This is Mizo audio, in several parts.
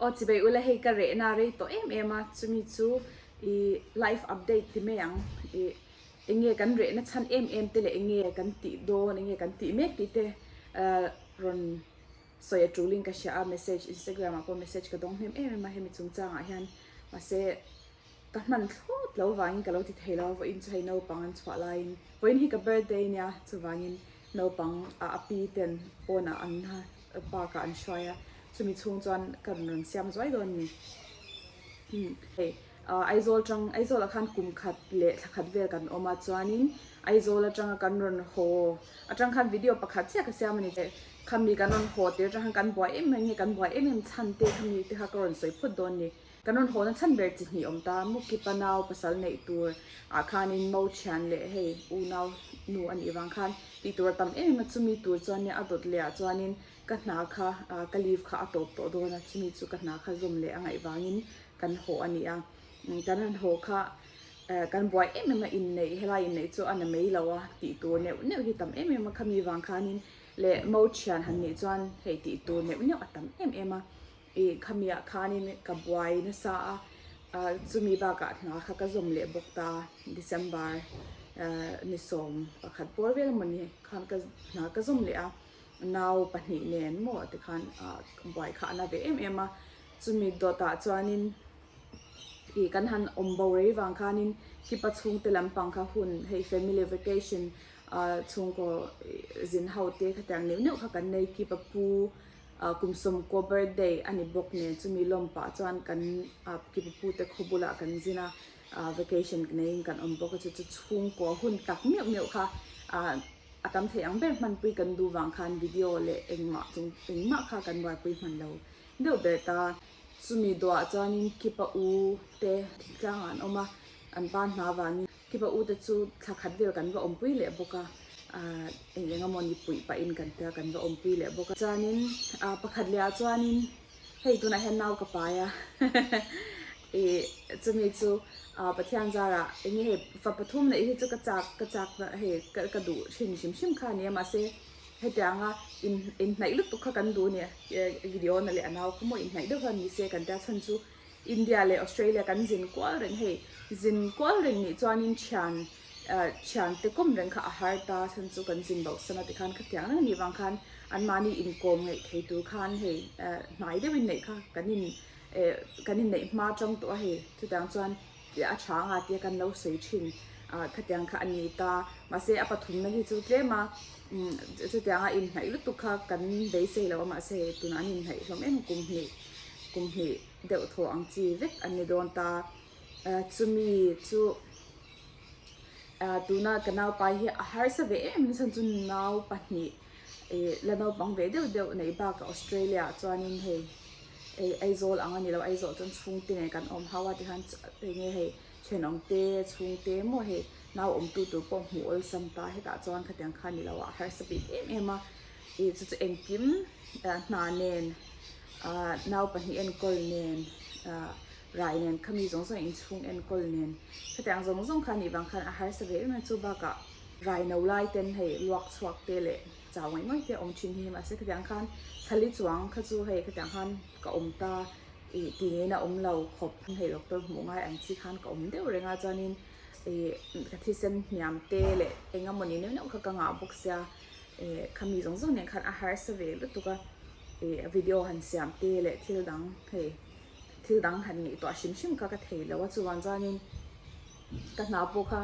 Aw chibai ula hei ka rehna rei tawh em em a, chumi chu i life update ti mai ang. I enge kan rehna chhan em em te leh enge kan tih dawn, enge kan tih mek tih te rawn sawi a tulin ka hria a, message Instagram ah pawh message ka dawng hnem em em a hemi chungchangah hian mahse Ka hman thlawt lo vangin ka lo ti thei lo, vawiin chu hei naupang an chhuah laiin vawiin hi ka birthday nia chuvangin naupang a a pi ten pawnah an park ah an hruai a, chumi chhung chuan ka rawn rawn siam zuai dawn a ni. Umm hei Aizawl tang Aizawl ah khan kum khat leh thla khat vel kan awm a chuanin Aizawl atanga kan rawn haw atang khan video pakhat chiah ka siam a ni. Khami kan rawn haw tir atang khan kan buai em em nge kan buai em em chhan te khami te kha ka rawn sawi phawt dawn a ni. Kan rawn hawna chhan ber chi hnih awm ta, Mukipa nau pasal neih tur ah khanin mo thian leh hei unau nu a nih vang khan tih tur a tam em em a, chumi tur chuan a dawt leh ah chuanin ka hna kha ka leave kha a tawp tawh dawn a, chumi chu ka hna kha zawm leh a ngaih vangin kan haw a ni a, kan han haw kha kan buai em em a, inneih helai inneih chu a na mai lo a, tih tur neuh neuh hi tam em em a, khami vang khanin leh mo thian han nih chuan hei tih tur neuh neuh a tam em em a. Ih khamiah khanin ka buai nasa a, chumi bakah hna kha ka zawm leh bawk ta, December ni 11 bawr vel mawni khan ka hna ka zawm leh a, nau pahnih nen maw tikhan buai kha a na ve em em a, chumi dawtah chuanin ih kan han awm bo rei vang khanin kipa chhungte lampang kha hun hei family vacation chhungkaw zin ho te khatiang neuh neuh kha kan nei kipa pu. Kum sawmkaw birthday a ni bawk nen chumi lawm pah chuan kan kipu te khaw bulah kan zin a, vacation neiin kan awm bawk a chu chu chhungkaw hun tak meuh meuh kha a tam thei ang ber hmanpui kan duh vang khan video leh engmah chung engmah kha kan buaipui hman lo deuh ber ta. Chumi dawhah chuanin kipa u te thingtlangah an awm a, an pa hna vangin. Kipa u te chu thla khat vel kan va awmpui leh bawk a, ahh eng eng emaw ni puih pahin kan tia kan va awmpui leh bawk a. Chuanin ahh pakhat leh ah chuanin hei tunah hian nau ka pai a ih chumi chu ahh Pathian zarah eng nge hei fa pathum neih hi chu ka chak ka chak hei ka ka duh hrim hrim hrim kha a ni a mahse hetianga in inhnaih lutuk kha kan duh a ni Gideon-a leh a nau kha maw inhnaih deuh kha ni se kan tia chhan chu India leh Australia kan zin kual reng hei zin kual reng nih chuanin thian thian te kawm reng kha a har ta chhan chu kan zin loh san a tikhan khatiang reng anih vang khan anmahni inkawm ngaih thei tur khan hei hnai deuhin neih kha kan in kan inneih hma tang tawh a hei chutiang chuan a tha anga tia kan lo sawi thin khatiang kha a ni ta mahse a pathumna hi chu tlem a chutianga inhnaih lutuk kha kan beisei lo a mahse hei tunah an inhnaih hlawm em kum hnih kum hnih deuh thaw ang chi vek an ni dawn ta. Chumi chu tuna ka naupai hi a harsa ve em em chhan chu nau pahnih la naupang ve deuh deuh neih bakah Australia ah chuanin hei Aizawl ang a ni lo Aizawl chuan chhungte nen kan awm ho a tikhan enge hei thenawm te chhungte maw hei nau awmtu tur pawh hmuh awlsam ta hetah chuan khatiang kha a ni lo a harsa bik em em a ih chu chu engkim hna nen Ahh nau pahnih enkawl nen ahh rai nen khami zawng zawng inchhung enkawl nen khatiang zawng zawng kha anih vang khan a harsa ve em em chu bakah rai no lai ten hei luak chhuak te leh chau ngawih ngawih te a awm thin hi mahse khatiang khan thlali chuang kha chu hei khatiang khan ka awm ta ih ti ngeiin a awm lo khawp hei doctor hmuh ngai ang chi khan ka awm deuh reng a chuanin ih ka thisen hniam te leh eng emawni neuh neuh kha ka ngah bawk sia. Eh khami zawng zawng nen khan a harsa ve lutuk a eh video han siam te leh thil dang hei thil dang han ngaihtuah hrim hrim kha ka thei lo a chuvang chuanin ka hna pawh kha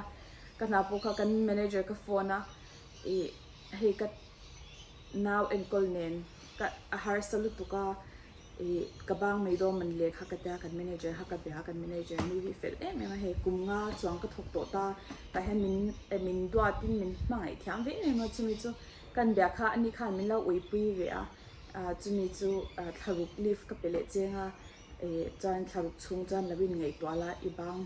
ka hna pawh kha kan manager ka phone a ih hei ka nau enkawl nen ka a harsa lutuk a Ih ka bang mai dawn man leh kha ka tia kan manager kha ka bia a kan manager nu hi fel em em a hei kum nga chuang ka thawk tawh ta tah hian min eh min duat in min hmangaih thiam ve em em a chumi chu kan bia kha ani khan min lo uipui ve a ah chumi chu ah thlaruk leave ka pe leh cheng a ih chuan thlaruk chhung chuan lo in ngaihtuah la i bang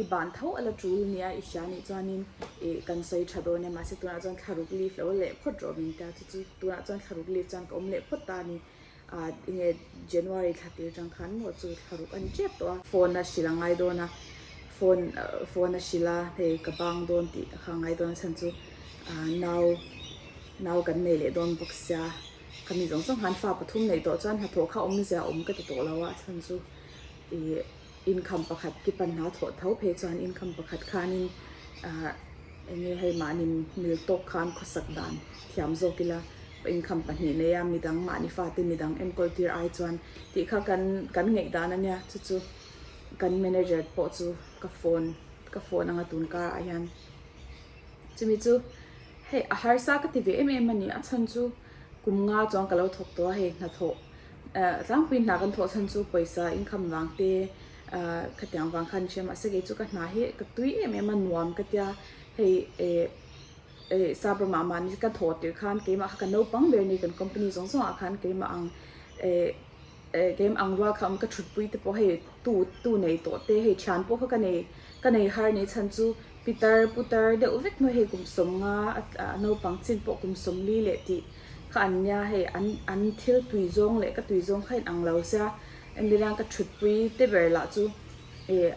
i ban tho a la tul nia i hria nih chuanin ih kan sawi tha dawn e mahse tunah chuan thlaruk leave lo leh phawt rawh min tia chu chu tunah chuan thlaruk leave chuan ka awm leh phawt ta a ni. Ah enge January thla tir tang khan maw chu thla ruk a ni tep tawh a. Phone a hrilh a ngai dawn a, phone phone a hrilh a hei ka bang dawn tih kha a ngai dawn a chhan chu ah nau nau kan nei leh dawn bawk sia. Khami zawng zawng khan fa pathum neih tawh chuan hnathawh kha awmzia awm ka ti tawh lo a, a chhan chu ih income pakhat ki pan hna thawh tho phei chuan income pakhat khanin ah eng nge hei mahni mil tawk khan khawsak dan thiam zawk ila income pahnih nei a midang mahni fate midang enkawl tir ai chuan tih kha kan kan ngaih dan a nia chu chu kan manager pawh chu ka phone ka phone anga tun karah hian chumi chu hei a harsa ka ti ve em em a ni a chhan chu kum nga chuan ka lo thawk tawh a hei hnathawh eh tlangpui hna kan thawh chhan chu pawisa income vang te ah khatiang vang khan hria mahse kei chu ka hna hi ka tui em em a nuam ka tia hei eh eh sap ramah mahni ka thawh tirh khan keimah kha ka naupang ber a ni kan company zawng zawng ah khan keimah ang eh eh keimah ang rual kha awm ka thutpui te pawh hei tu tu nei tawh te hei thian pawh kha ka nei ka nei har nei chhan chu pitar putar deuh vek mai hei kum sawmnga a naupang chin pawh kum sawmli leh tih kha an nia hei an an thil tui zawng leh ka tui zawng kha inang lo sia engtiang ka thutpui te ber lah chu ih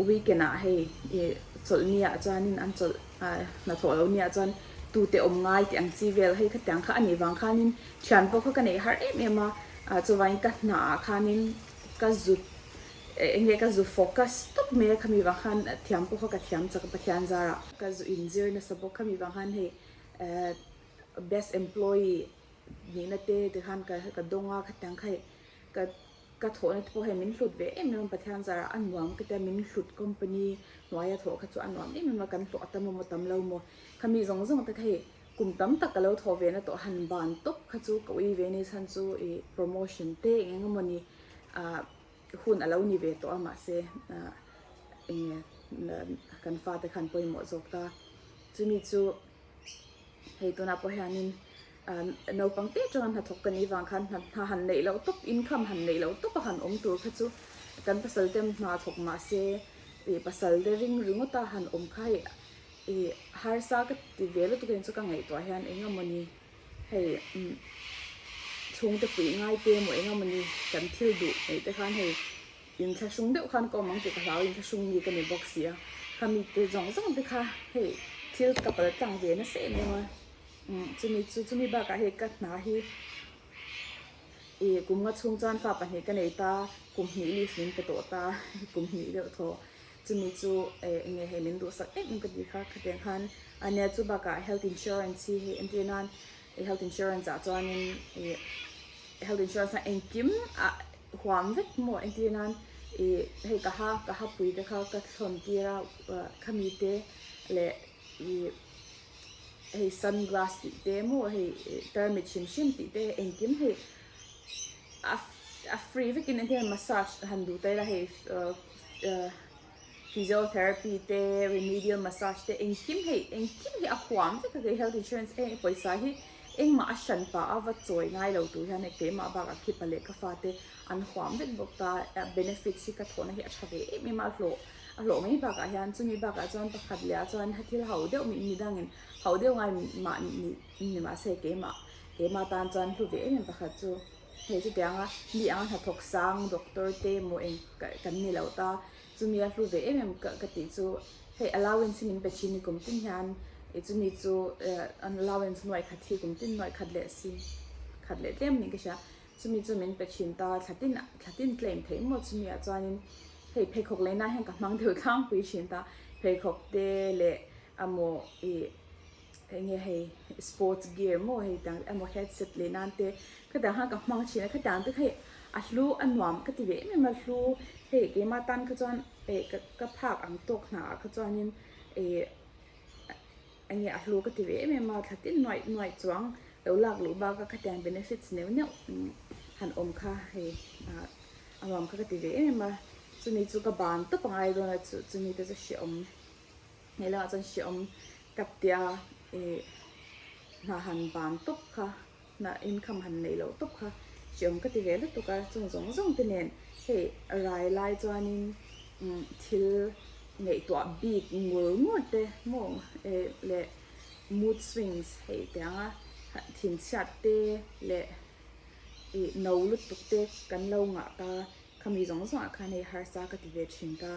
weekend ah hei ih chawlhni ah chuanin an chawlh ah hnathawh lo nia chuan tute awm ngai tih ang chi vel hei khatiang kha a nih vang khanin thian pawh kha ka neih har em em a ah chuvangin ka hna ah khanin ka zut eng nge ka zu focus tawp mai a khami vang khan thiam pawh kha ka thiam chak a Pathian zarah ka zu inzir nasa bawk khami vang khan hei eh best employee nihna te tikhan ka ka dawng a khatiang kha hei ka ka thawhna te pawh hei min hlut ve em em a Pathian zarah a nuam ka tia min hlut company hnuaia thawh kha chu a nuam em em a kan hlawh a tam emaw tam lo maw khami zawng zawng te kha hei kum tam tak ka lo thawh ve na tawh han ban tawp kha chu ka ui ve ni chhan chu ih promotion te eng eng emawni ah hun a lo ni ve tawh a mahse ah eng nge kan fate khan pawimawh zawk ta chumi chu hei tunah pawh hianin ah naupang te atanga hnathawk ka nih vang khan hna han neih loh tawp income han neih loh tawp a han awm tur kha chu kan pasal te hna thawk mahse ih pasal te ring ringawt a han awm kha hei ih harsa ka ti ve lutuk in chu ka ngaihtuah hian eng emawni hei umm chhungte puih ngai te emaw eng emawni kan thil duh neih te khan hei inthlahrung deuh khan ka awm ang tih ka hlau inthlahrung mi ka ni bawk si a khami te zawng zawng te kha hei thil ka pal tlang ve nasa em em a umm chumi chu chumi bakah hei ka hna hi ih kum nga chhung chuan fa pahnih ka nei ta kum hnih leave min pe tawh ta kum hnih deuh thaw chumi chu eh eng nge hei min duhsak em em ka tih kha khatiang khan a nia chu bakah health insurance hi hei entir nan ih health insurance ah chuanin ih health insurance ah engkim ah huam vek maw entir nan ih hei ka ha ka ha pui te kha ka thlawn tir a khami te leh ih hei sunglass tih te maw hei tarmit hrim hrim tih te engkim hei a a free vekin entir nan massage han duh ta ila hei physiotherapy te remedial massage te engkim hei engkim hi a huam vek a kei health insurance eng pawisa hi engmah a hran pah a va chawi ngai lo tur hian hei keimah bakah khipa leh ka fate an huam vek bawk ta benefits hi ka thawhna hi a tha ve em em a a hlawh a hlawh mai bakah hian chumi bakah chuan pakhat leh ah chuan thil ho deuh mi midangin ho deuh ngai mah ni mahse keimah keimah tan chuan hlu ve em em pakhat chu. Hei chutianga mi anga hnathawk sang doctor te emaw eng kan ni lo ta, chumi a hlu ve em em ka tih chu hei allowance hi min pe thin ni kum tin hian ih chumi chu an allowance nuai khat hi kum tin nuai khat leh si khat leh tlem niin ka hria, chumi chu min pe thin ta thla tin thla tin claim theih maw chumi ah chuanin hei pheikhawk lei nan hian ka hmang deuh tlangpui thin ta, pheikhawk te leh amaw ih. Eng nge hei sports gear maw hei tiang emaw headset leh nan te khatiang khan ka hmang thin a khatiang te kha hei a hlu a nuam ka ti ve em em a hlu hei keimah tan kha chuan eh ka ka phak ang tawk hna ah kha chuanin eh eng nge a hlu ka ti ve em em a thla tin nuaih nuaih chuang lo lak luh bak a khatiang benefits neuh neuh han awm kha hei ah a nuam kha ka ti ve em em a chumi chu ka ban tawp a ngai dawn a chu chumi te chu hrehawm. Hei lamah chuan hrehawm ka tia ih hna han ban tawp kha hna income han neih loh tawp kha hrehawm ka ti ve lutuk a chung zawng zawng te nen hei rai lai chuanin umm thil ngaihtuah bik ngur ngur te maw eh leh mood swings hei tianga thinchhiat te leh ih no lutuk te kan lo ngah ta khami zawng zawng ah khan hei harsa ka ti ve thin ta.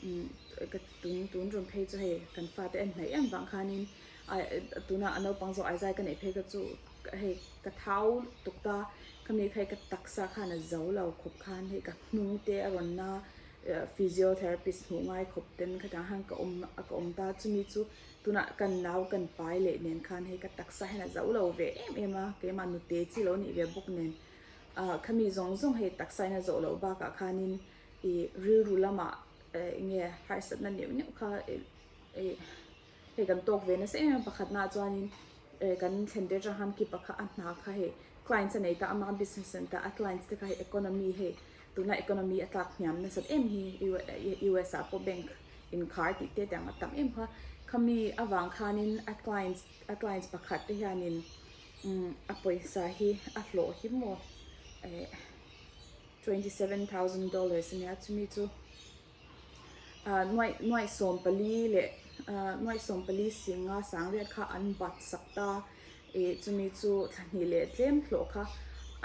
Umm ka tun tun rawn phei chu hei kan fate en hnaih em vang khanin ai tunah a naupang zawk aizai ka neih phei kha chu hei ka thau tuk ta khami kha hei ka taksa khan a zo lo khawp khan hei ka hnung te a rawn na physiotherapist hmuh ngai khawp ten khatiang khan ka awm a ka awm ta chumi chu tunah kan nau kan pai leh nen khan hei ka taksa hian a zo lo ve em em a keimah nute chi lo nih ve bawk nen ah khami zawng zawng hei taksa in a zawh loh bakah khanin ih rilru lamah eng nge harsatna neuh neuh kha ih hei kan tawk ve nasa em em a pakhatna ah chuanin eh kan thlen tir atang khan kipa kha a hna kha hei clients a nei ta ama business a nei ta a clients te kha hei economy hei tuna economy a tlak hniam nasat em hi US ah pawh bank inkhar tih te tiang a tam em kha khami avang khanin a clients a clients pakhat te hianin umm a pawisa hi a hlawh hi maw eh $27,000 a nia chumi chu. ah nuaih nuaih 14 leh ah nuaih 14 singa sangriat kha an bat sak ta ih chumi chu thla hnih leh tlem hlawh kha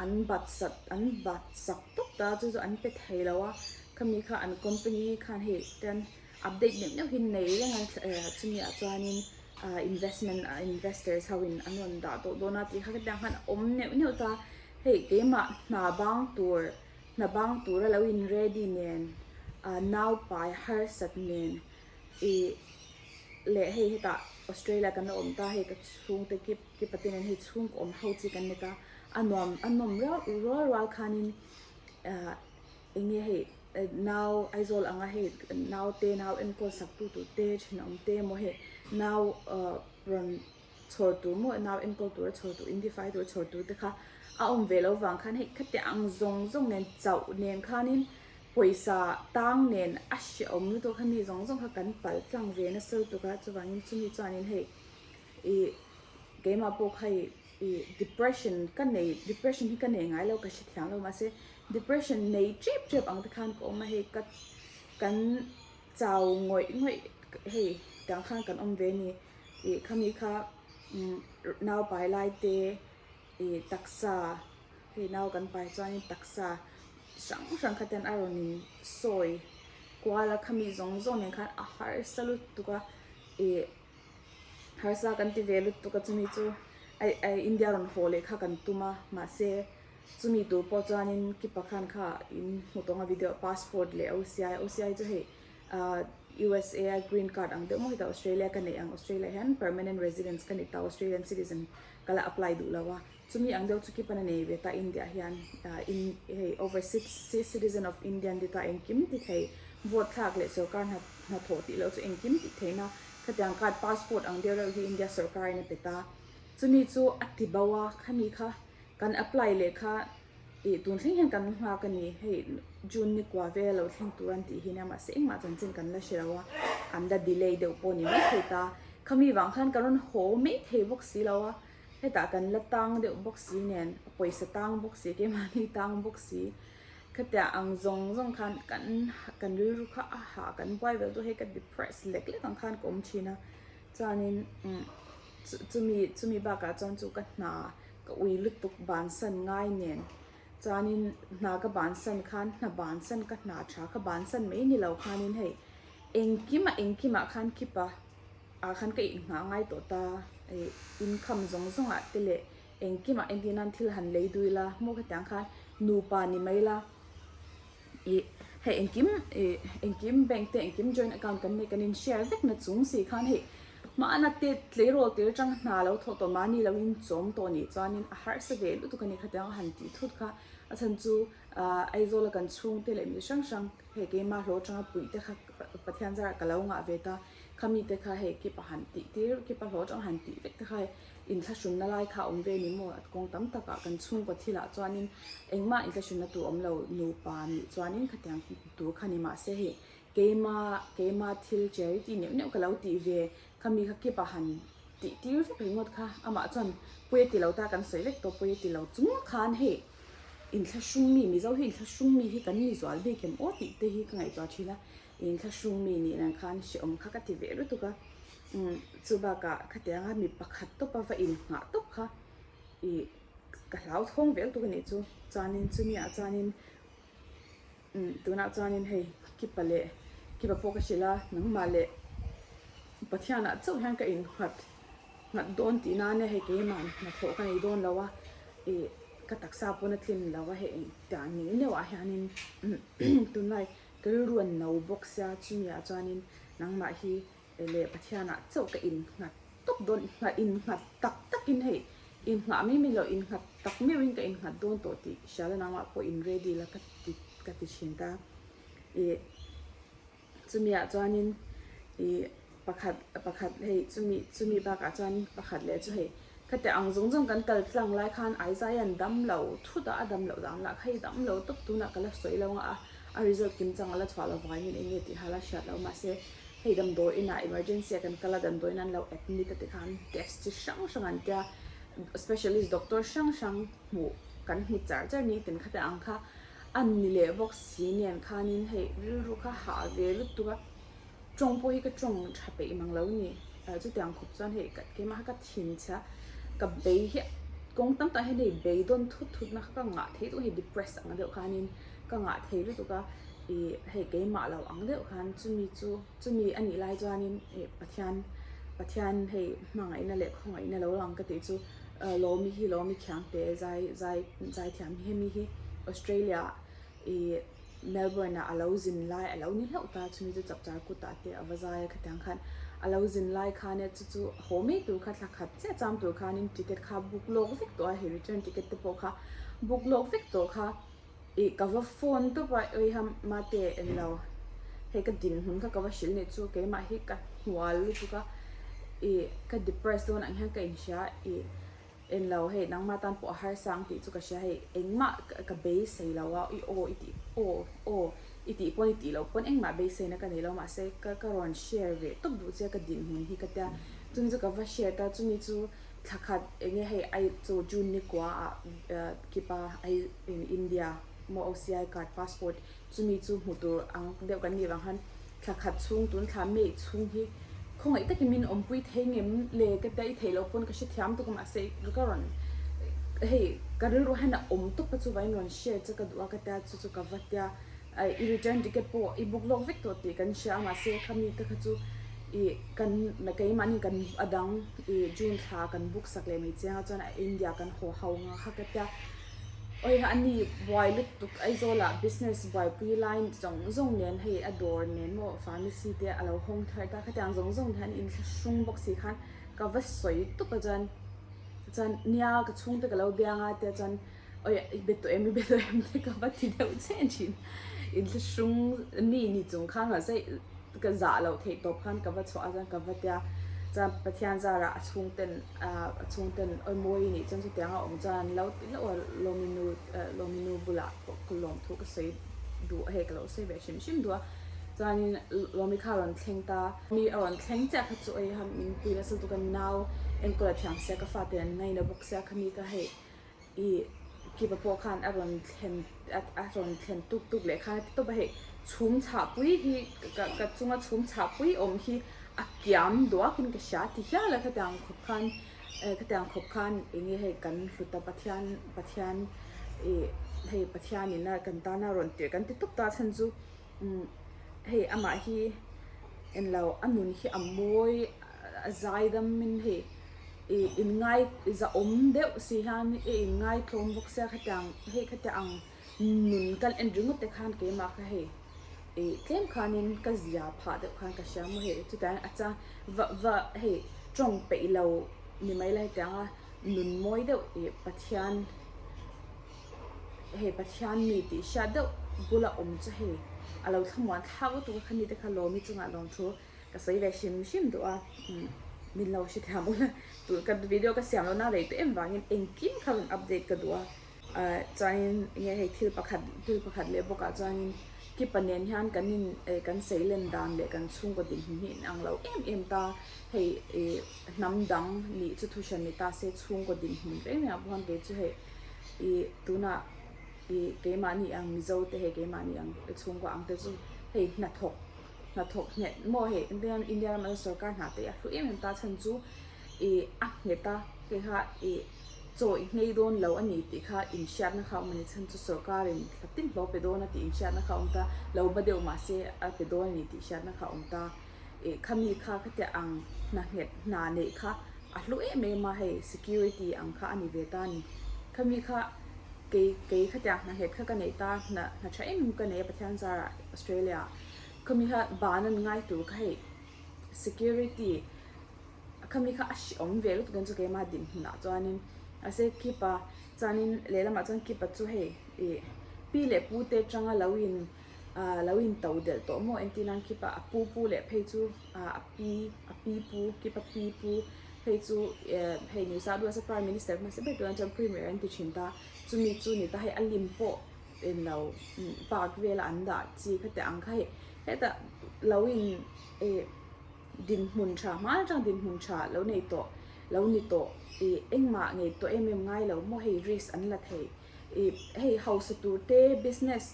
an bat sat an bat sak tawp ta chu chu an pe thei lo a khami kha an company khan hei ten update neuh neuh hi nei reng a eh chumi ah chuanin ah investment ah investors ho in an rawn dah tawh dawn a tih kha khatiang khan a awm neuh neuh ta hei keimah hna bang tur. Hna bang tura lo in ready nen ah nau pai harsat nen ih leh hei hetah Australia kan la awm ta hei ka chhungte kip kipa te nen hei chhungkaw awm ho chi kan ni ta a nuam a nawm rual rual rual khanin ah eng nge hei nau Aizawl anga hei nau te nau enkawl sak tu tur te thenawm te emaw hei nau ah rawn chhawr tur maw nau enkawl tura chhawr tur intifai tura chhawr tur te kha a awm ve loh vang khan hei khatiang ang zawng zawng nen chauh nen khanin pawisa tang nen a hrehawm lutuk kha mi zawng zawng kha kan pal tlang ve nasa lutuk a chuvangin chumi chuanin hei ih keimah pawh kha ih ih depression ka nei depression hi ka nei ngai lo ka hrethiam lo mahse depression nei tep tep ang te khan ka awm a hei ka kan chau ngawih ngawih hei tiang khan kan awm ve a ni. Ih khami kha umm nau pai lai te ih taksa hei nau kan pai chuanin taksa hrang hrang kha ten a rawn in sawi kual a khami zawng zawng nen khan a harsa lutuk a ih harsa kan ti ve lutuk a chumi chu ai ai India rawn haw leh kha kan tum a mahse chumi tur pawh chuanin kipa khan kha in hmu tawng a video passport leh OCI OCI chu hei ah USA a green card ang deuh maw hetah Australia ka neih ang Australia hian permanent residence ka ni ta Australian citizen ka la apply duh lo a chumi ang deuh chu kipan a nei ve ta India hian ah in hei overseas citizen of India an ti ta engkim ti thei vote thlak leh sorkar hna hnathawh tih loh chu engkim tih theihna khatiang card passport ang deuh reuh hi India sorkar in a pe ta chumi chu a ti bo a khami kha kan apply leh kha Ih tun thleng hian kan nghak a ni, hei June ni kua vel a lo thleng tur an tih hi nia mahse engmah chanchin kan la hre lo a, an la delay deuh pawh ni mai thei ta. Khami vang khan ka rawn haw mai thei bawk si lo a, hetah kan la tang deuh bawk si nen, a pawisa tang bawk si, keimahni tang bawk si, khatiang ang zawng zawng khan kan kan rilru kha a hah kan buai vel tawh hei ka depress lek lek ang khan ka awm thin a, chuanin umm chumi chumi bakah chuan chu ka hna Ka ui lutuk bansan ngai nen chuanin hna ka bansan khan hna bansan ka hna tha kha bansan mai ni lo khanin hei engkimah engkimah khan kipa ah khan ka inghah ngai tawh ta ih income zawng zawng ah te leh engkimah entir nan thil han lei dui la hmuh khatiang khan nupa ni mai la ih hei engkim ih engkim bank te engkim joint account kan nei kan in share vek na chung si khan hei Mahna te tleirawl tir atang hna lo thawh tawh mahni lo in chawm tawh nih chuanin a harsa ve lutuk a ni khatiang a han tih thut kha a chhan chu ah Aizawl a kan chhungte leh mi hrang hrang hei keimah hlawh atanga puih te kha Pathian zarah ka lo ngah ve ta khami te kha hei kipa han tih tir kipa hlawh atang han tih vek te kha hei inthlahrunna lai kha a awm ve ni maw kawng tam takah kan chhungkaw thilah chuanin engmah inthlahrunna tur awm lo nupa nih chuanin khatiang tur kha ni mahse hei Keima keima thil charity neuh neuh ka lo tih ve khami kha kipa han tih tir vek ringawt kha amah chuan pawi a ti lo ta kan sawi vek tawh pawi a ti lo chung khan hei inthlahrung mi Mizo hi inthlahrung mi hi kan ni zual bik em aw tih te hi ka ngaihtuah thin a inthlahrung mi nih nan khan hrehawm kha ka ti ve lutuk a umm chu bakah khatianga mi pakhat tawpa va innghah tawp kha ih ka hlauthawng vel tuk a nih chu chuanin chumi ah chuanin. Umm tunah chuanin hei kipa leh kipa pawh ka hrilh a nangmah leh Pathianah chauh hian ka innghat. Nghat dawn tih nan e hei keimah hnathawh ka nei dawn lo a, ih ka taksa pawn a tlin lo a hei engtiang ning neuh ah hianin tunlai ka rilru a no bawk sia chumi ah chuanin nangmah hi leh Pathian ah chauh ka innghat tawp dawn nghat innghat tak takin hei inngah mai mai lo innghat tak meuhin ka innghat dawn tawh tih hriat a nangmah pawh in ready la ka ti ka ti thin ta ih. Chumiah chuanin ih pakhat pakhat hei chumi chumi bakah chuan pakhat leh chu hei khatiang ang zawng zawng kan kal tlang lai khan Isaiah an dam lo thut a a dam loh dan lah kha hei dam lo tawp tunah ka la sawi lo ang a a result kim chang a la chhuah lo vangin eng nge tih kha la hriat lo mahse hei damdawi inah emergency ah kan kal a damdawi in an lo admit a tikhan test chi hrang hrang an tia specialist doctor hrang hrang hmuh kan hmu char char nitin khatiang ang kha. A ni leh bawk si nen khanin hei rilru kha hah ve lutuk a, tawng pawh hi ka tawng tha peih mang lo ni. Chutiang khawp chuan hei ka keimah kha ka thinchhia ka bei hi kawng tam tak hian hei bei dawn thut thut na kha ka ngah thei lutuk hei depress ang deuh khanin ka ngah thei lutuk a ih hei keimah lo ang deuh khan chumi chu chumi a nih lai chuanin ih Pathian Pathian hei hmangaihna leh khawngaihna lo lang ka tih chu. Lawmi hi Lawmi Khiangte zai zai zai thiam hi hemi hi Australia ih Melbourne ah a lo zin lai a lo ni hlauh ta chumi chu chapchar kut ah te a va zai a khatiang khan a lo zin lai khan e chu chu haw mai tur kha thla khat chiah cham tur khanin ticket kha book lawk vek tawh a hei return ticket te pawh kha book lawk vek tawh kha ih ka va phone tawp a awiham mate englo hei ka dinhmun kha ka va hrilh nih chu keimah hi ka hnual lutuk a ih ka depress dawn ang hian ka inhria ih englo hei nangmah tan pawh a harsa ang tih chu ka hria hei engmah ka beisei lo a i aw i tih aw aw i tih pawn i tih loh pawn engmah beiseina ka nei lo mahse ka ka rawn share ve tawp duh che ka dinhmun hi ka tia chumi chu ka va share ta chumi chu thla khat enge hei ai chu June ni kua ah kipa ai in India maw OCI card passport chumi chu hmu tur ang deuh kan nih vang khan thla khat chhung tun thla May chhung hi khawngaih takin min awmpui thei ngem le ka tia i theih loh pawn ka hrethiam tuk a mahse ka rawn hei ka rilru hian a awm tawp a chuvain rawn share che ka duh a ka tia chu chu ka va tia i return ticket pawh i book lawk vek tawh tih kan hria a mahse khami te kha chu ih kan keimahni kan a dang ih June thla kan book sak leh mai chiang a chuan India kan haw ho ang a kha ka tia awi ha ani buai lutuk Aizawl ah business buaipui lai zawng zawng nen hei a dawr nen maw pharmacy te a lo hawng thar ta khatiang zawng zawng te hian inthlahrung bawk si khan ka va sawi tawp a chuan chuan nia ka chhungte ka lo biang a tia chuan. Awi i be tawh em i be tawh em te ka va ti deuh che thin. Inthlahrung mi ni chung khan mahse ka zah loh theih tawp khan ka va chhuah a chuan ka va tia chuan Pathian zarah a chhungten ah a chhungten awi mawi nih chuan chutiang a awm chuan an lo ti hlauh a Lawmi nu Lawmi nu bulah pawh ka lawm thu ka sawi duh a hei ka lo sawi ve hrim hrim duh a chuanin Lawmi kha a rawn thleng ta mi a rawn thleng chiah kha chu awi min pui nasa lutuk a nau enkawl a thiam sia ka fate an ngaina bawk sia khami ka hei Ih kipa pawh khan a rawn thlen a rawn thlen tuk tuk leh khan a ti tawp a hei chhum chhah pui hi ka ka chunga chhum chhah pui awm hi a kiam duakin ka hria ti hial a khatiang khawp khan eh khatiang khawp khan eng nge hei kan hlut a Pathian Pathian ih hei Pathianin a kan tana rawn tirh kan ti tawp ta chhan chu umm hei amah hi englo a nun hi a mawi a zaidamin hei. I inngai zahawm deuh si hian i inngai tlawm bawk sia khatiang hei khatiang ang nun kan en ringawt te khan keimah kha hei ih tlem khanin ka zia phah deuh khan ka hria maw hei chutah hian a chang va va hei tawng peih lo ni mai la hetiang a nun mawi deuh ih Pathian hei Pathian mi tih hriat deuh bula awm chu hei a lo thlamuan thlak lutuk a khami te kha lawmi chungah lawmthu. Ka sawi ve hrim hrim duh a, min lo hre thiam ula, tun ka video ka siam lohna rei tawh em vangin engkim kha rawn update ka duh a, chuanin enge hei thil pakhat thil pakhat leh bawkah chuanin Kipa nen hian kan in kan sei len dan leh kan chhungkaw dinhmun hi inang lo em em ta, hei ih hnam dang nih chu thu hran ni ta se chhungkaw dinhmun reng reng ah pawh khan kei chu hei ih tunah ih keimahni ang Mizo te hei keimahni ang chhungkaw ang te chu hei hnathawk. Hnathawk nghet maw hei Indian India rama sorkar hna te hi a hlu em em ta chhan chu ih a nghet a hei kha ih chaw i nghei dawn lo a ni tih kha inhriatna kha a awm a ni chhan chu sorkarin thla tin hlawh pe dawn a tih inhriatna kha a awm ta lo ba deuh mahse a pe dawn a ni tih hriatna kha a awm ta ih khami kha khatiang ang hna nghet hna neih kha. A hlu em em a hei security ang kha a ni ve ta a ni. Khami kha kei kei khatiang hna nghet kha ka neih ta hna hna tha em em ka nei a Pathian zarah Australia ah. Khami kha ban an ngai tur kha hei security khami kha a hreawm ve lutuk in chu keimah dinhmunah chuanin mahse keeper chuanin lehlamah chuan keeper chu hei ih pi leh pu te atanga lo in ah lo in to delh tawh maw entir nan keeper a pu pu leh phei chu ah a pi a pi pu keeper pi pu phei chu eh hei New South Wales a prime minister hmasa ber tunah chuan premier an ti thin ta chumi chu ni ta hei a lim pawh englo park vela an dah chi khati ang kha hei hetah lo in eh. Dinhmun tha hma atang dinhmun tha lo nei tawh lo ni tawh ih engmah ngei tawh em em ngai lo maw hei risk an la thei ih hei hausa tur te business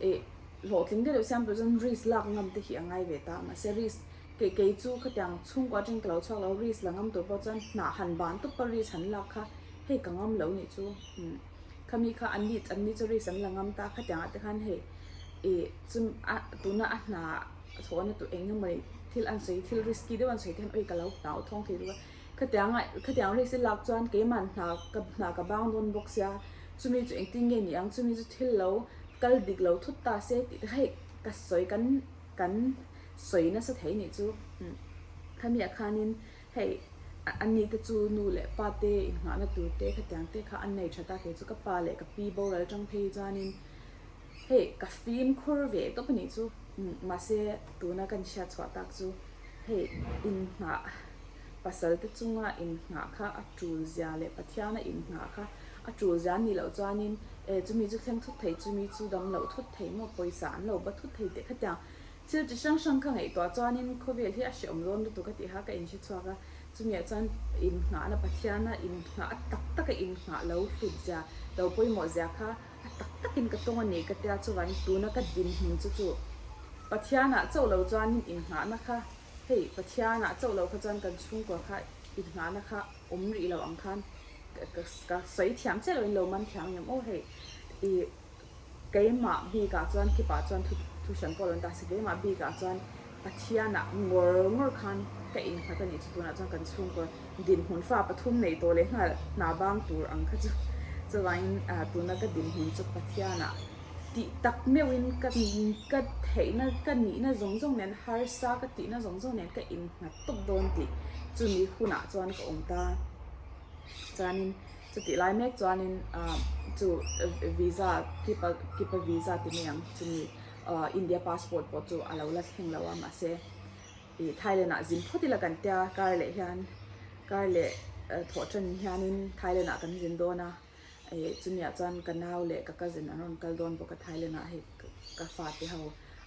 ih hlawhtling deuh deuh siam tur chuan risk lak ngam te hi a ngai ve ta mahse risk kei kei chu khatiang chhungkua atangin ka lo chhuak lo risk la ngam tur pawh chuan hnah han ban tawp a risk han lak kha hei ka ngam lo nih chu umm khami kha an ni an ni chu risk an la ngam ta khatiang ah te khan hei ih chu a tuna a hna. A thawhna tur eng emaw thil an sawi thil risky deuh an sawi te hian awi ka lo hnau thawng thei duh a khatiang ah khatiang risk i lak chuan keimah hna ka hna ka bang dawn bawk sia chumi chu engtin nge ni ang chumi chu thil lo kal dik lo thut ta se tih te hei ka sawi kan kan sawi nasa thei nih chu khami ah khanin hei a ni te chu nu leh pa te inngahna tur te khatiang te kha an nei tha ta kei chu ka pa leh ka pi boral tang phei chuanin. Hei ka fimkhur ve tawp a nih chu mahse tuna kan hriat chhuah tak chu hei inhnah pasal te chunga inhnah kha a tul zia leh Pathiana inhnah kha a tul zia a nih loh chuanin e chumi chu thleng thut thei chumi chu dam loh thut thei maw pawisa an lo ba thut thei tih khatiang thil chi hrang hrang kha ngaihtuah chuanin khawvel hi a hrehawm dawn lutuk a tih kha ka inhre chhuak a chumiah chuan inhnahna Pathiana inhnah a tak taka inhnah lo hlut zia lo pawimawh zia kha A tak takin ka tawng a ni ka tia chuvangin tuna ka dinhmun chu chu Pathianah chauh lo chuanin innghahna kha hei Pathianah chauh lo kha chuan kan chhungkua kha innghahna kha awm rih lo ang khan ka sawi thiam chiah loin lo man thiam ang em aw hei ih keimah bikah chuan kipah chuan thu thu hran pawh lo ni ta se keimah bikah chuan Pathianah ngawr ngawr khan ka innghat a nih chu tunah chuan kan chhungkaw dinhmun fa pathum nei tawh leh nghal hna bang tur ang kha chu chuvangin tuna ka dinhmun chu Pathianah tih tak meuhin ka ka theihna ka nihna zawng zawng nen harsa ka tihna zawng zawng nen ka innghat tawp dawn tih chumi hunah chuan ka awm ta chuanin chutih lai mek chuanin chu visa keeper keeper visa ti mai ang chumi. India passport pawh chu a lo la thleng lo a mahse ih Thailand ah zin phawt ila kan tia kar leh hian kar leh thawh tan hianin Thailand ah kan zin dawn a ih chumi ah chuan ka nau leh ka cousin an rawn kal dawn bawk a Thailand ah hei ka fate ho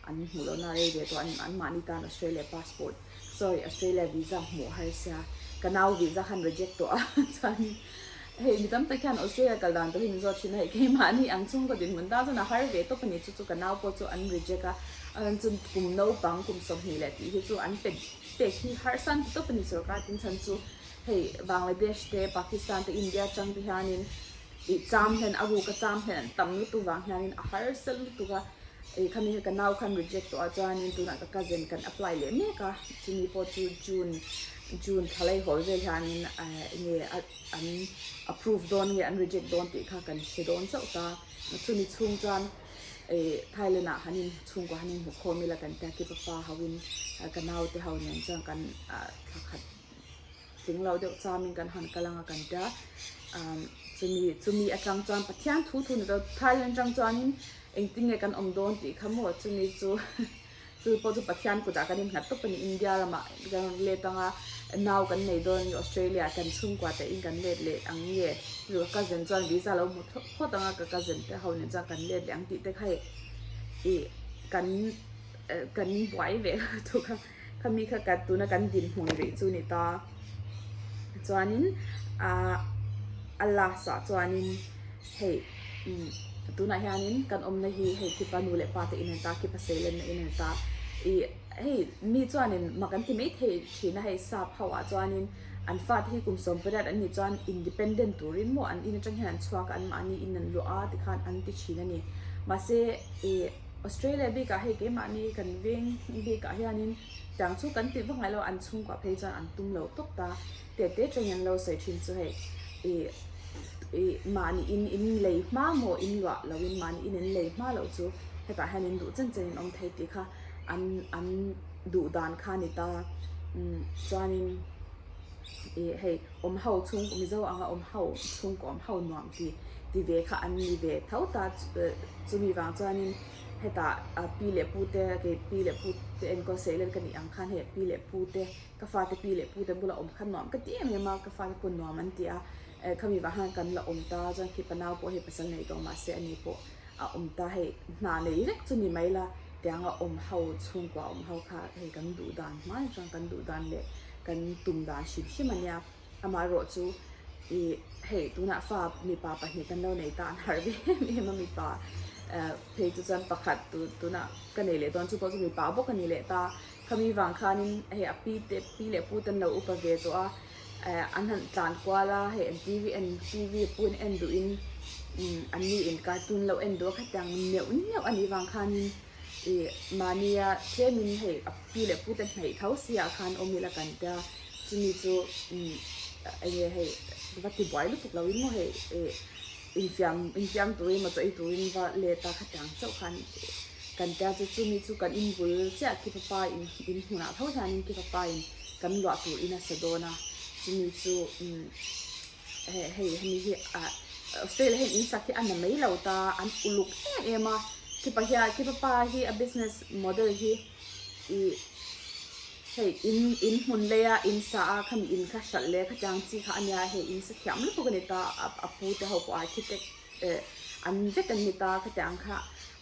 an hmuh loh na rei ve tawh a an mahni tan Australia passport sorry Australia visa hmuh har sia ka nau visa khan reject tawh a chuanin hei mi tam tak hian Australia kal dan tur hi min zawt thin a hei keimahni ang chhungkaw dinhmun tan chuan a har ve tawp a ni chu chu ka nau pawh chu an reject a a rawn chu kum naupang kum 20 leh tih hi chu an pe pek hi harsa an ti tawp a ni sorkar tin chhan chu hei Bangladesh te Pakistan te India atang te hianin ih cham hian a ruk a cham hian an tam lutuk vang hianin a harsa lutuk a. Ih khami hi ka nau khan reject tawh a chuanin tunah ka cousin kan apply leh mek a chumi pawh chu June June thla lei hawl vel hianin eh enge an approve dawn nge an reject dawn tih kha kan hre dawn chauh ta chumi chhung chuan ih Thailand ah han in chhungkua han in hmu khawm ila kan tia ki papa ho in ka nau te ho nen chuan kan ah thla khat tling lo deuh chamin kan han kal anga kan tia chumi chumi atang chuan Pathian thu thu ni lo Thailand atang chuanin engtin nge kan awm dawn tih kha maw chumi chu chu pawh chu Pathian kutah kan innghat tawp a ni India ramah kan rawn let anga nau kan nei dawn a ni Australia kan chhungkua te in kan let leh ang nge chu ka cousin chuan visa lo hmu phawt anga ka cousin te ho nen chuan kan let leh ang tih te kha hei ih kan kan buai ve lutuk a. Khami kha ka tuna kan dinhmun rih chu ni ta. Chuanin ah a last ah chuanin hei umm tunah hianin kan awmna hi hei khipa nu leh pa te in an ta khipa seilenna in an ta ih hei mi chuanin mak an ti mai thei thin a hei sap ho ah chuanin an fate hi kum 18 an nih chuan independent turin maw an in atang hian an chhuak a an mahni in an luah a tikhan an ti thin a ni mahse ih. Australia bikah hei keimahni kan veng bikah hianin tiang chu kan tih vak ngai lo an chhungkuah phei chuan an tum lo tawp ta te te tangin an lo sawi thin chu hei ih ih mahni in in lei hma maw in luah lo in mahni in in lei hma loh chu hetah hian in duh chen chen in awm thei tih kha an an duh dan kha a ni ta umm chuanin ih hei awm ho chhung Mizo anga awm ho chhungkaw awm ho nuam ti ti ve kha an ni ve tho ta chumi vang chuanin hetah pi leh pu te kei pi leh pu te enkawl sei let ka nih ang khan hei pi leh pu te ka fate pi leh pu te bula awm kha nuam ka ti em em a ka fate pawh nuam an ti a eh khami vang khan kan la awm ta chuan khi pa nau pawh hei pasal nei tawh mahse ani pawh a awm ta hei hna nei vek chu ni mai la tianga awm ho chhungkua awm ho kha hei kan duh dan hmai atang kan duh dan leh kan tum dan hrim hrim a nia amaherawh chu ih hei tunah fa mipa pahnih kan lo nei ta an harh ve em em a mipa eh phei chu chuan pakhat tu tunah ka nei leh dawn chu pawh chu mipa bawk a ni leh ta khami vang khanin hei a pi te pi leh pu te an lo upa ve tawh a eh an han tlan kual a hei an T_V en T_V pawh in en duhin umm an ni in cartoon lo en duh a khatiang neuh neuh a nih vang khanin Ih mahnia tlemin hei a pi leh pu te hnaih tho si ah khan awm ila kan tia chumi chu umm enge hei va ti buai lutuk lo in maw hei ih infiam infiam turin maw chaw ei turin va let a khatiang chauh khan kan tia chu chumi chu kan inbul chiah ki papa in in hmunah tho hianin ki papa in kan luah tur in a sa dawn a chumi chu umm. Hei hemi hi ah Australia hian in sak hi a na mai lo ta an uluk em em a khipa hian khipa pa hi a business model hi ih hei in in hmun leia in sa a khami in kha hralh leh khatiang chi kha a nia hei in sa thiam lutuk a ni ta a pu te ho pawh architect eh an vek an ni ta khatiang kha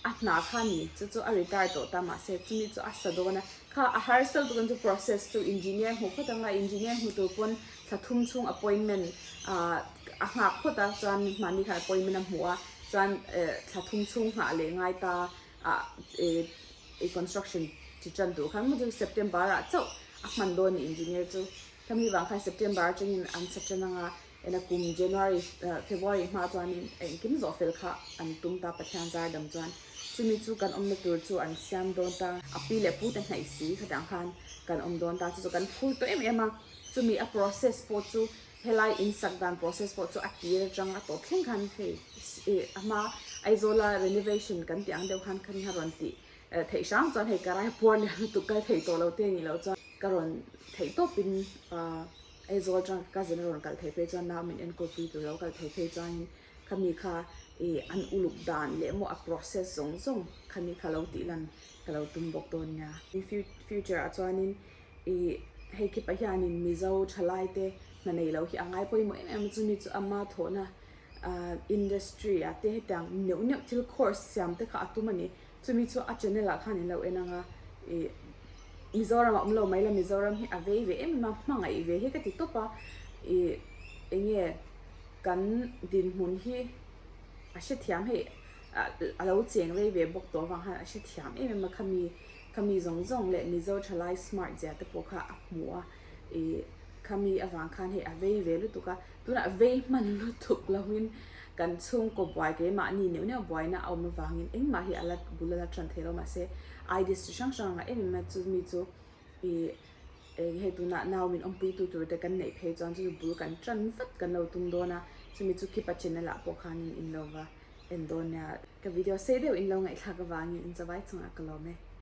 a hna kha a ni chu chu a retire tawh ta mahse chumi chu a sa dawn a kha a harsal tuk ang chu process chu engineer hmuh phawt ang a engineer hmu tur pawn Thla thum chhung appointment a nghak phawt a, chuan mahni khan appointment a hmuh a, chuan thla thum chhung nghah leh ngai ta a i construction chi tan tur khan maw chu September ah chauh a hman dawn ni engineer chu. Khami vang khan September atangin an sa tan anga ena kum January February hma chuanin engkim zawh fel kha an tum ta Pathian zar dam chuan chumi chu kan awmna tur chu an siam dawn ta. A pi leh pu te hnaih si khatah khan kan awm dawn ta chu chu kan phur tawh em em a. Chumi a process pawh chu helai in sak dan process pawh chu a tir atang a tawp thleng khan hei ih a hma Aizawla renovation kan tih ang deuh khan khan a rawn tih theih hrang chuan hei ka rai puar lian lutuk kal thei tawh lo te nih loh chuan ka rawn theih tawpin ah Aizawl atang ka cousin a rawn kal thei phei chuan nau min enkawl pui tur lo kal thei phei chuanin khami kha ih an uluk dan leh maw a process zawng zawng khami kha lo tih lan ka lo tum bawk dawn nia. Future ah chuanin Ih, hei khipa hianin Mizo thalaite hna nei lo hi a ngai pawimawh em em a, chumi chu ama thawhna industry ah te hetiang neuh neuh thil course siam te kha a tum a ni. Chumi chu a channel ah khan in lo en ang a, ih, Mizoram a awm lo mai la, Mizoram hi a vei ve em em a, hmangaih ve hi ka ti tawp a, ih, enge kan dinhmun hi a hrethiam hei a lo cheng rei ve bawk tawh avang khan a hrethiam em em a khami. Khami zawng zawng leh Mizo thalai smart zia te pawh kha a hmu a, ih khami avang khan hei a vei ve lutuk a, tunah vei hman lutuk loin kan chhungkaw buai keimahni neuh neuh buaina a awm avangin engmah hi a la bul a la tan thei lo mahse ideas chi hrang hrang a em em a chumi chu ih hei tunah nau min awmpui tu tur te kan neih phei chuan chu chu bul kan tan vat kan lo tum dawn a, chumi chu khipa channel ah pawh khanin in lo va en dawn nia. Ka video sei deuh in lo ngaihthlak avangin in chavai chungah ka lawm e.